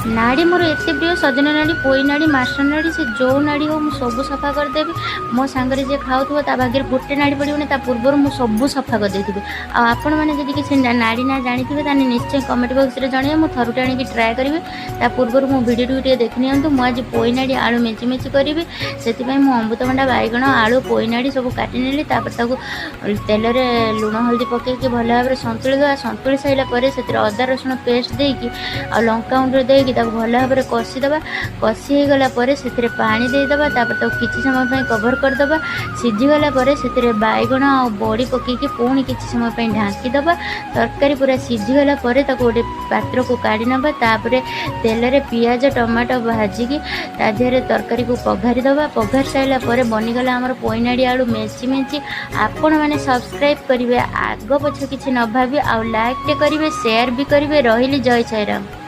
ନାଡ଼ି ମୋର ଏତେ ପ୍ରିୟ, ସଜନା ନାଡ଼ି, ପୋଇ ନାଡ଼ି, ମାସ ନାଡ଼ି, ସେ ଯେଉଁ ନାଡ଼ି ହଉ, ମୁଁ ସବୁ ସଫା କରିଦେବି। ମୋ ସାଙ୍ଗରେ ଯିଏ ଖାଉଥିବ, ତା ଭାଗ୍ୟରେ ଗୋଟେ ନାଡ଼ି ପଡ଼ିବନି, ତା ପୂର୍ବରୁ ମୁଁ ସବୁ ସଫା କରିଦେଇଥିବି। ଆଉ ଆପଣମାନେ ଯଦି କିଛି ନାଡ଼ି ନା ଜାଣିଥିବେ, ତାହେଲେ ନିଶ୍ଚୟ କମେଣ୍ଟ ବକ୍ସରେ ଜଣାଇବେ। ମୁଁ ଥରୁଟେ ଆଣିକି ଟ୍ରାଏ କରିବି। ତା ପୂର୍ବରୁ ମୁଁ ଭିଡ଼ିଓଟିକୁ ଟିକେ ଦେଖି ନିଅନ୍ତୁ। ମୁଁ ଆଜି ପୋଇ ନାଡ଼ି ଆଳୁ ମେଞ୍ଚି ମେଞ୍ଚି କରିବି। ସେଥିପାଇଁ ମୁଁ ଅମୃତଭଣ୍ଡା, ବାଇଗଣ, ଆଳୁ, ପୋଇ ନାଡ଼ି ସବୁ କାଟି ନେଲି। ତାପରେ ତାକୁ ତେଲରେ ଲୁଣ ହଳଦୀ ପକାଇକି ଭଲ ଭାବରେ ସନ୍ତୁଳି ଦେବା। ସନ୍ତୁଳି ସାରିଲା ପରେ ସେଥିରେ ଅଦା ରସୁଣ ପେଷ୍ଟ ଦେଇକି ଆଉ ଲଙ୍କା ଗୁଣ୍ଡ ଦେଇକି ତାକୁ ଭଲ ଭାବରେ କଷିଦେବା। କଷି ହେଇଗଲା ପରେ ସେଥିରେ ପାଣି ଦେଇଦେବା। ତାପରେ ତାକୁ କିଛି ସମୟ ପାଇଁ କଭର୍ କରିଦେବା। ସିଝିଗଲା ପରେ ସେଥିରେ ବାଇଗଣ ଆଉ ବଡ଼ି ପକାଇକି ପୁଣି କିଛି ସମୟ ପାଇଁ ଢାଙ୍କି ଦେବା। ତରକାରୀ ପୁରା ସିଝିଗଲା ପରେ ତାକୁ ଗୋଟେ ପାତ୍ରକୁ କାଢ଼ି ନେବା। ତାପରେ ତେଲରେ ପିଆଜ, ଟମାଟୋ ଭାଜିକି ତା ଦେହରେ ତରକାରୀକୁ ପଘାରି ଦେବା। ପଘାରି ସାରିଲା ପରେ ବନିଗଲା ଆମର ପୋଇନାଡ଼ି ଆଳୁ ମେଞ୍ଚି ମେଞ୍ଚି। ଆପଣମାନେ ସବସ୍କ୍ରାଇବ୍ କରିବେ, ଆଗ ପଛ କିଛି ନ ଭାବି, ଆଉ ଲାଇକ୍ଟେ କରିବେ, ସେୟାର ବି କରିବେ। ରହିଲି, ଜୟ ସାଇରାମ।